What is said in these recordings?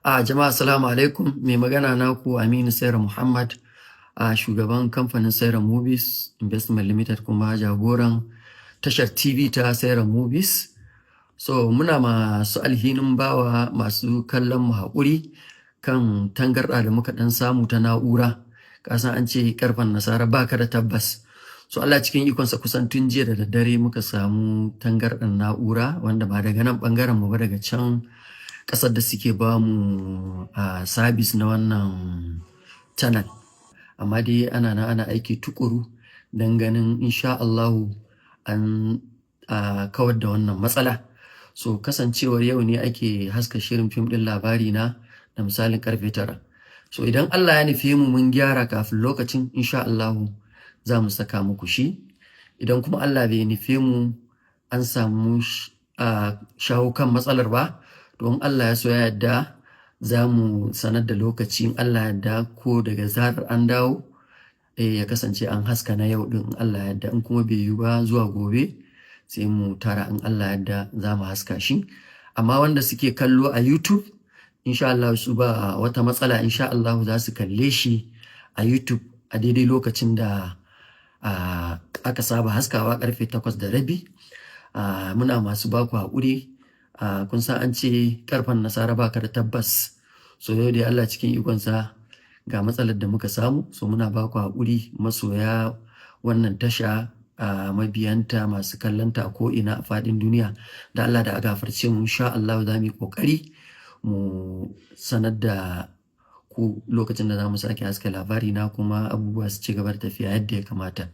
A jama'a, assalamu alaikum. Mai magana naku Aminu Saira Muhammad, a shugaban kamfanin Saira Movies Investment Limited kuma jagoran tashar TV ta Saira Movies. So muna masu alhinin bawa masu kallon mu haƙuri kan tangarɗa da muka ɗan samu ta na'ura. Kasan an ce karfan nasara baka da tabbas. So Allah cikin ikonsa, kusan tun jiya da daddare muka samu tangarɗar na'ura, wanda ba daga nan ɓangaren mu ba, daga can ƙasar da suke ba mu a sabis na wannan channel. Amma dai ana nan ana aiki tukuru don ganin insha Allahu an kawar da wannan matsala. So kasancewar yau ne ake haska shirin fim ɗin Labari Na da misalin karfe 9. So idan Allah ya nufe mu mun gyara kafin lokacin, insha Allahu za mu saka muku shi. Idan kuma Allah bai nufe mu an samu shawo kan matsalar ba, don Allah ya so ya yarda za mu sanar da lokaci, in Allah ya yarda, ko daga zarar an dawo ya kasance an haska na yau din, in Allah ya yarda. In kuma bai yiwu ba, zuwa gobe sai mu tara, in Allah ya yarda za mu haska shi. Amma wanda suke kallo a YouTube, insha Allah su ba wata matsala, insha Allah za su kalle shi a YouTube a daidai lokacin da aka saba haskawa, karfe 8:30. Muna masu baku haƙuri. Kun san an ce karfan nasara baka da tabbas. So yau dai Allah cikin ikonsa ga matsalar da muka samu. So muna baku haƙuri, masoya wannan tasha, mabiyanta, masu kallonta a ko'ina a faɗin duniya, da Allah da a gafarce mu. Insha Allah za mu yi ƙoƙari mu sanar da ku lokacin da za mu sake haska Labari Na, kuma abubuwa su ci gaba da tafiya yadda ya kamata.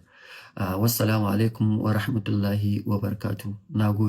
Wassalamu alaikum wa rahmatullahi wa barakatuh. Na gode.